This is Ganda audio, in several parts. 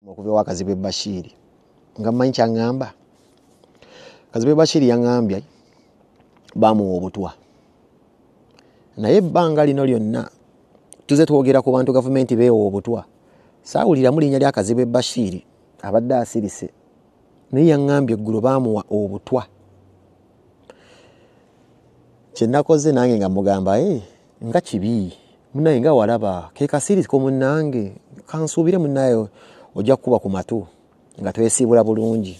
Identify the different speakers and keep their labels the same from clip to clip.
Speaker 1: Okuva ewa Kazibwe Bashiri nga mmanyi kyaŋŋamba. Kazibwe Bashiri yaŋŋambye bamuwa obutwa, naye ebbanga lino lyonna tuze twogera ku bantu gavumenti beewa obutwa, saawuliramu linnya lya Kazibwe Bashiri abadde asirise, naye yaŋŋambye eggulo baamuwa obutwa. Kye nakoze nange nga mugamba nga kibi munnaye, nga walaba ke kasiriko munnange, kansuubire munnaye ojja kukuba ku matu nga twesiibula bulungi.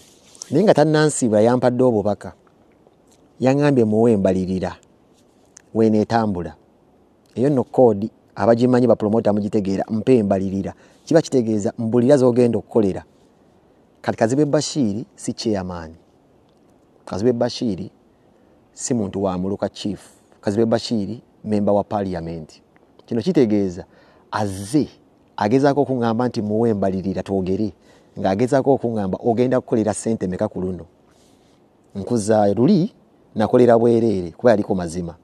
Speaker 1: Naye nga tannansiibula yampadde obubaka, yaŋŋambye muwe embalirira weneetambula. Eyo nno koodi abagimanyi bapromota mugitegeera, mpa embalirira kiba kitegeeza mbulira z'ogenda okukolera. Kati Kazibwe Bashiri si chairman, Kazibwe Bashiri si muntu wa muluka chief, Kazibwe Bashiri member wa parliament. Kino kitegeeza azze agezaako okuŋŋamba nti muwe embalirira twogere, ng'agezaako okuŋŋamba ogenda kukolera ssente meka ku luno. Nkuzaayo luli nakolera bwereere kuba yaliko mazima,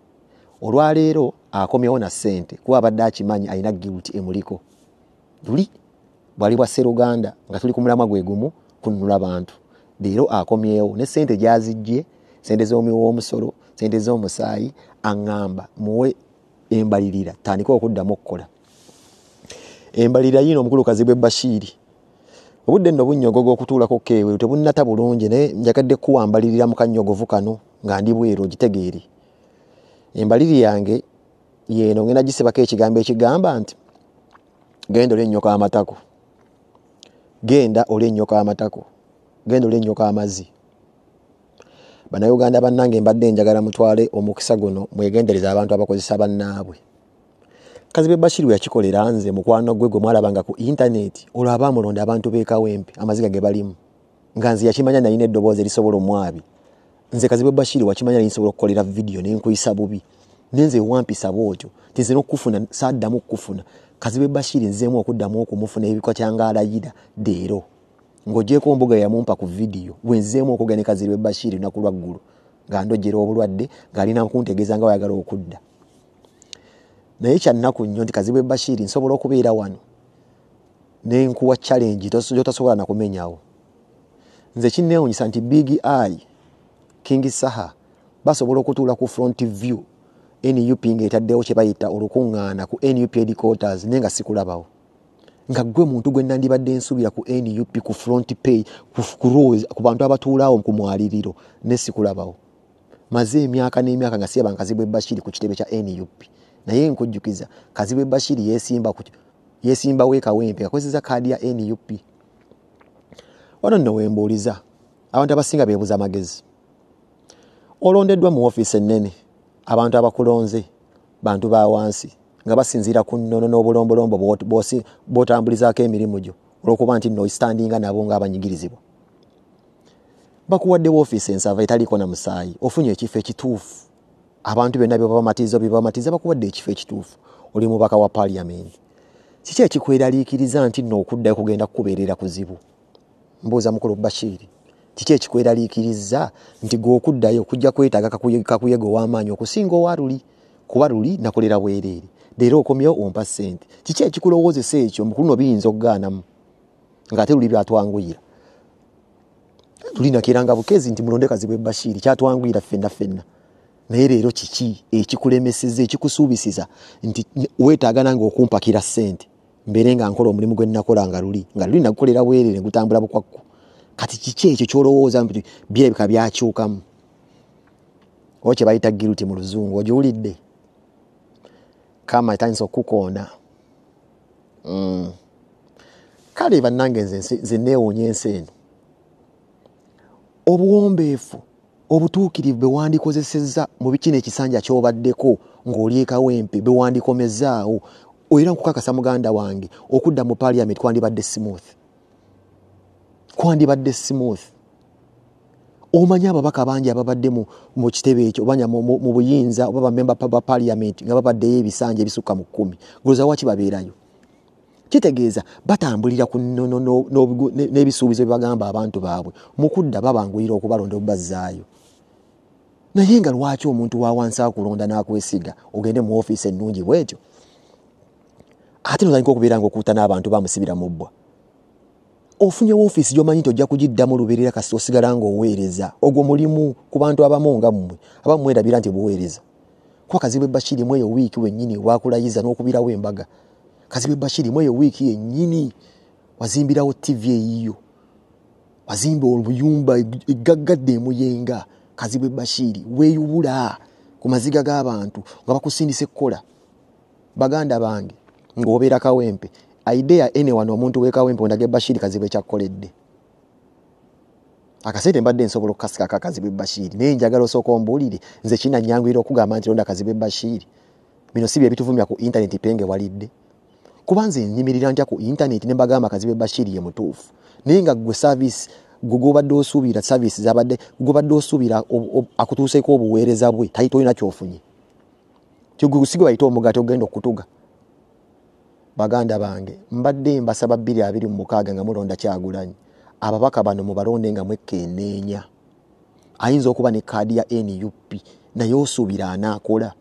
Speaker 1: olwaleero akomyewo na ssente kuba abadde akimanyi alina guilt emuliko. Luli bwali bwa sseruganda nga tuli ku mulamwa gwe gumu kununula bantu, leero akomyewo ne ssente gy'azijje, ssente z'omuwi w'omusolo, ssente z'omusaayi, aŋŋamba muwe embalirira tandike okuddamu okukola. Embalirira yiino omukulu Kazibwe Bashiri. Obudde nno bunnyogoga okutuulako keeweru tebunnata bulungi, naye njagadde kuwa mbalirira mu kannyogovu kano nga ndi bweru ogitegeere. Embalirira yange yeeno ngenda gisibako ekigambo ekigamba nti genda olye ennyoko amatako, genda olye ennyoko amatako, genda olye ennyoko amazzi. Bannayuganda bannange mbadde njagala mutwale omukisa guno mwegendereze abantu abakozesa bannaabwe. Kazibwe Bashiri we yakikolera nze mukwano gwe gwe mwalabanga ku intaneti, olwo abaamulonda abantu b'e Kawempe amaziga ge balimu, nga nze yakimanya nalina eddoboozi erisobola omwabi. Nze Kazibwe Bashiri wakimanya nali nsobola okukolera vidiyo ne nkuyisa bubi, naye nze wampisa bw'otyo nti nze n'okukufuna saaddamu kukufuna. Kazibwe Bashiri nzeemu okuddamu okumufuna ebikwa kyanga alayira leero ng'ogyeko mbuga yamumpa ku vidiyo, bwe nzeemu okugenda ne Kazibwe Bashiri lunaku lwa ggulo nga ndojjera obulwadde ng'alina kuntegeeza nga wayagala okudda. Naye kyannaku nnyo nti Kazibwe Bashiri nsobola okubeera wano ne nkuwa challenge gy'otasobola na kumenyawo. Nze kinneewuunyisa nti Big Eye, King Saha basobola okutuula ku front view NUP ng'etaddewo kye bayita olukuŋŋaana ku NUP headquarters, naye nga sikulabawo. Nga ggwe muntu gwe nandibadde nsuubira ku NUP ku front page, ku rows, ku bantu abatuulaawo ku mwaliriro, ne sikulabawo. Maze emyaka n'emyaka nga siraba Kazibwe Bashiri ku kitebe kya NUP. Naye nkujjukiza Kazibwe Bashiri yeesimbawo e Kawempe akozesa kaadi ya NUP. Wano nno wembuuliza abantu abasinga beebuza amagezi. Olondeddwa mu ofiisi ennene, abantu abakulonze bantu ba wansi nga basinziira ku nnono n'obulombolombo bw'otambulizaako emirimu gyo olw'okuba nti nno ositandinga nabo ng'abanyigirizibwa. Bakuwadde woofiisi ensava etaliiko na musaayi, ofunye ekifo ekituufu. Abantu byonna bye babamatiza bye babamatiza bakuwadde ekifo ekituufu, oli mubaka wa paaliyamenti. Kiki ekikweraliikiriza nti nno okuddayo kugenda kukubeerera kuzibu? Mbuuza mukulu Bashiri, kiki ekikweraliikiriza nti gwe okuddayo kujja kwetaaga kakuyega ow'amaanyi okusinga owa luli, kuba luli nakolera bwereere, leero okomyewo ompa ssente. Kiki ekikulowoozesa ekyo? Mukulu no biyinza okugaanamu ng'ate luli byatwanguyira. Luli nakeeranga bukezi nti mulonde Kazibwe Bashiri, kyatwanguyira ffenna ffenna. Naye leero kiki ekikulemeseza, ekikusuubisiza nti weetaaga nange okumpakira ssente mbeere nga nkola omulimu gwe nnakola nga luli nagukolera bwereere gutambula bukwakku? Kati kiki ekyo ky'olowooza nti birabika byakyukamu? Oba kye bayita guilt mu luzungu, ogiwulidde? Kama etandise okukukoona. Kale bannange nze neewuunya ensi eno. Obuwombeefu obutuukirivu bwe wandikozesezza mu kino ekisanja ky'obaddeko ng'oli e Kawempe bwe wandikomezzaawo, era nkukakasa muganda wange okudda mu parliament kwandibadde smooth, kwandibadde smooth. Omanyi ababaka bangi ababadde mu kitebe ekyo oba mu buyinza oba bamemba ba parliament nga babaddeyo ebisanja ebisukka mu 10, golooza waki babeerayo? Kitegeeza batambulira ku nnono n'ebisuubizo bye bagamba abantu baabwe, mu kudda babanguyira okubalonda obubazzaayo. Naye nga lwaki omuntu wa wansi akulonda n'akwesiga ogende mu ofiisi ennungi bw'etyo, ate n'otandika okubeera ng'okuuta n'abantu bamusibira mu bbwa? Ofunye woofiisi gy'omanyi nti ojja kugiddamu lubeerera kasita osigala ng'oweereza. Ogwo mulimu ku bantu abamu nga mmwe, abamu mwerabira nti buweereza. Kuba Kazibwe Bashiri mu eyo wiiki wennyini wakulayiza n'okubirawo embaga. Kazibwe Bashiri mu eyo wiiki yennyini wazimbirawo TV eyiyo, wazimba obuyumba eggaggadde emuyenga. Kazibwe Bashiri weeyubula ku maziga g'abantu nga bakusindise kukola. Baganda bange, ng'obeera Kawempe, idea ene wano omuntu w'e Kawempe ondage Bashiri Kazibwe kyakkoledde. Akasente mbadde nsobola okukasikako Kazibwe Bashiri, naye njagala osooka ombuulire nze kinannyanguyira okugamba nti londa Kazibwe Bashiri. Bino si bye bituvumya ku intaneti penge walidde. Kuba nze nnyimirira ntya ku intaneti ne mbagamba Kazibwe Bashiri ye mutuufu, naye nga ggwe service gwe gw'obadde osuubira, service z'abadde gw'obadde osuubira akutuuseeko obuweereza bwe tolina ky'ofunye. Kigwe si gwe bayita omugaati ogenda okutuga. Baganda bange, mbadde mbasaba 2026 nga mulonda Kyagulanyi, ababaka bano mubalonde nga mwekkenneenya. Ayinza okuba ne kaadi ya NUP naye osuubira anaakola.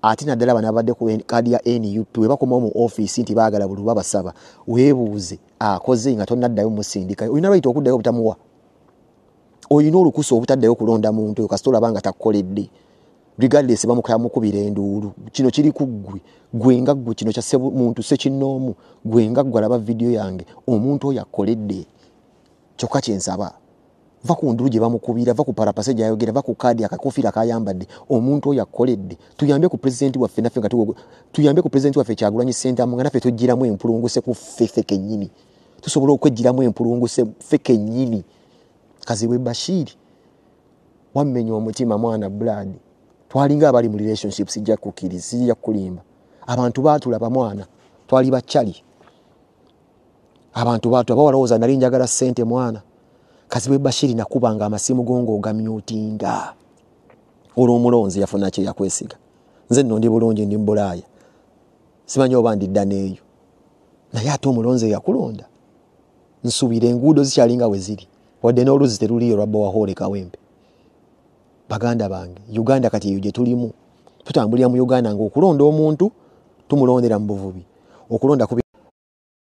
Speaker 1: Ate naddala bano abadde ku kaadi ya NUP bwe bakomawo mu ofiisi nti baagala buli babasaba, weebuuze akoze nga tonnaddayo musindika. Olina right okuddayo obutamuwa, olina olukusa obutaddayo okulonda muntu oyo kasita olaba nga takkoledde, regardless bamukubira enduulu. Kino kiri ku ggwe, gwe nga ggwe, kino kya muntu ssekinnoomu, gwe nga ggwe alaba vidiyo yange, omuntu oyo akkoledde. Kyokka kyensaba, va ku ndulu gye bamukubira, va ku parapase gyayogera, va ku kaadi akakofiira kayambadde, omuntu oyo akkoledde. Tuyambe ku pulezidenti waffe naffe nga tuyambe ku pulezidenti waffe Kyagulanyi Ssentamu nga naffe tuggyiramu empulunguse ku ffe ffe kennyini. Tusobola okweggyiramu empulunguse ffe kennyini. Kazibwe Bashiri wammenya omutima mwana blood. Twalinga abali mu relationship, sijja kukkiriza, sijja kukulimba. Abantu baatulaba mwana, twali bakyali. Abantu baatulaba balowooza nali njagala ssente mwana. Kazibwe Bashiri nakubanga amasimu go ng'ogamyutinga. Olw'omulonzi yafuna kye yakwesiga. Nze nno ndi bulungi, ndi mu Bulaaya, simanyi oba ndidda n'eyo, naye ate omulonzi eyakulonda nsuubira enguudo zikyali nga we ziri, wadde n'oluzzi teruliyo lwa borehole Kawempe. Baganda bange, Uganda kati eyo gye tulimu. Tutambulira mu Uganda ng'okulonda omuntu tumulondera mu buvubi, okulonda ku